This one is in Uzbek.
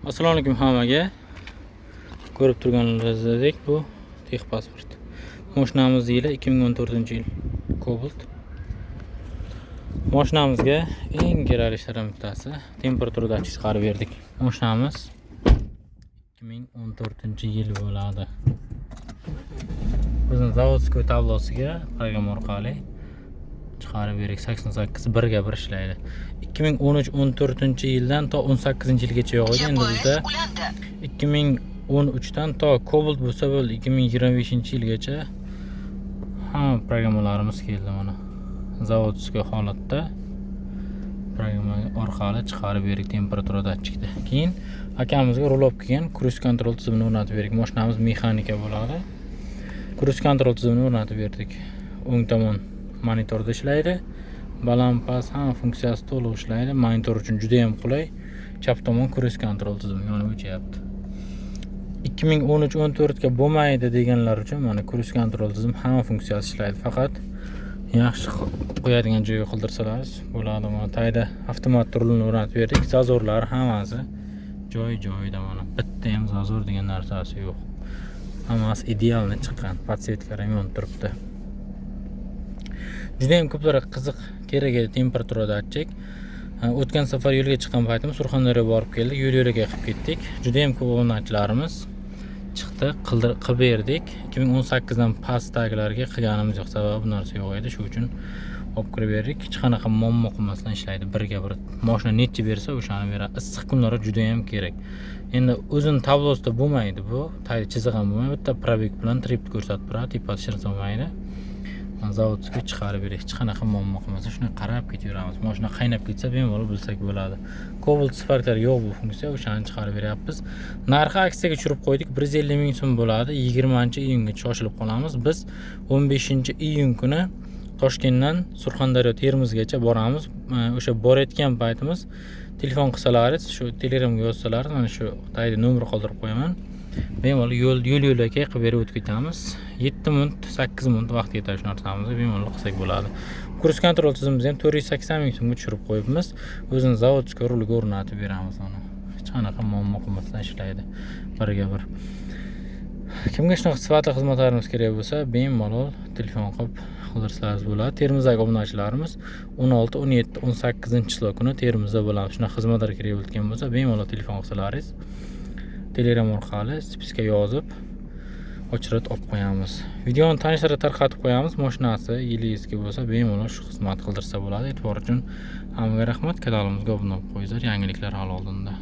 Assalomu alaykum hammaga. Ko'rib turganingizdek, bu texpasport. Mashinamiz yili 2014-yil. Cobalt. Mashinamizga eng kerakli ishlardan bittasi temperatura datchik chiqarib berdik. Mashinamiz 2014-yil bo'ladi. Bizning заводской tablosiga programma orqali chiqarib berdik. 88 birga bir ishlaydi. 2013-14 yildan to 18 yilgacha yo'q edi. Endi bizda ulandi. 2013 dan to Cobalt bo'lsa bo'ldi, 2025 yilgacha hamma programmalarimiz keldi. Mana, заводской holatda programma orqali chiqarib berdik temperatura datchikni. Keyin akamizga rul olib kelgan, круиз контроль tizimini o'rnatib berdik. Mashinamiz mexanika bo'ladi. Круиз контроль tizimini o'rnatib berdik. O'ng tomon monitorda ishlaydi, baland past hamma funksiyasi to'liq ishlaydi. Monitor uchun juda ham qulay. Chap tomon круиз контроль tizimi yonib o'chyapti. 2013-14 ga bo'lmaydi deganlar uchun mana, круиз контроль tizim hamma funksiyasi ishlaydi. Faqat yaxshi qo'yadigan joyga qildirsalaringiz bo'ladi. Mana, tagida avtomat rulini o'rnatib berdik. Зазор lari hammasi joy joyida. Mana, bitta ham зазор degan narsasi yo'q, hammasi идеально chiqqan. Подсветка ham yonib turibdi. Judayam ko'plarga qiziq, kerak edi temperatura datchik. O'tgan safar yo'lga chiqqan paytimiz Surxondaryoga borib keldik, yo'l yo'lakay qilib ketdik. Judayam ko'p obunachilarimiz chiqdi, qilib berdik. 2018 dan pastdagilarga qilganimiz yo'q, sababi bu narsa yo'q edi. Shu uchun olib kirib berdik. Hech qanaqa muammo qilmasdan ishlaydi birga bir. Moshina necha bersa, o'shani beradi. Issiq kunlarda judayam kerak. Endi o'zini tablosida bo'lmaydi, bu tagida chiziq ham bo'lmaydi, bitta пробег bilan trip ko'rsatib turadi, tepasi hech narsa bo'lmaydi. Заводской chiqarib berdik, hech qanaqa muammo qilmasa. Shunday qarab ketaveramiz. Moshina qaynab ketsa, bemalol bilsak bo'ladi. Cobalt, Sparklar yo'q bu funksiya, o'shani chiqarib beryapmiz. Narxi aksiyaga tushirib qo'ydik, 150 000 so'm bo'ladi. 20-iyunga shoshilib qolamiz. Biz 15-iyun kuni Toshkentdan Surxondaryo, Termizgacha boramiz. O'sha borayotgan paytimiz telefon qilsalaringiz, shu Telegramga yozsalaringiz, mana shu tagida nomer qoldirib qo'yaman, bemalol yo'l yo'lakay qilib berib o'tib ketamiz. 7 minut, 8 minut vaqt ketadi. Shu narsamizni bemalol qilsak bo'ladi. Круиз контроль tizimimizni ham 480 000 so'mga tushirib qo'yibmiz. O'zini заводской ruliga o'rnatib beramiz. Mana, hech qanaqa muammo qilmasdan ishlaydi birga bir. Kimga shunaqa sifatli xizmatlarimiz kerak bo'lsa, bemalol telefon qilib qildirsangiz bo'ladi. Termizdagi obunachilarimiz, 16, 17, 18 число kuni Termizda bo'lamiz. Shunaqa xizmatlar kerak bo'lgan bo'lsa, bemalol telefon qilsalaringiz, Telegram orqali списка yozib, очередь olib qo'yamiz. Videoni tanishlarga tarqatib qo'yamiz. Mashinasi yili eski bo'lsa, bemalol shu xizmat qildirsa bo'ladi. E'tibor uchun hammaga rahmat. Kanalimizga obuna bo'lib qo'yinglar, yangiliklar hali oldinda.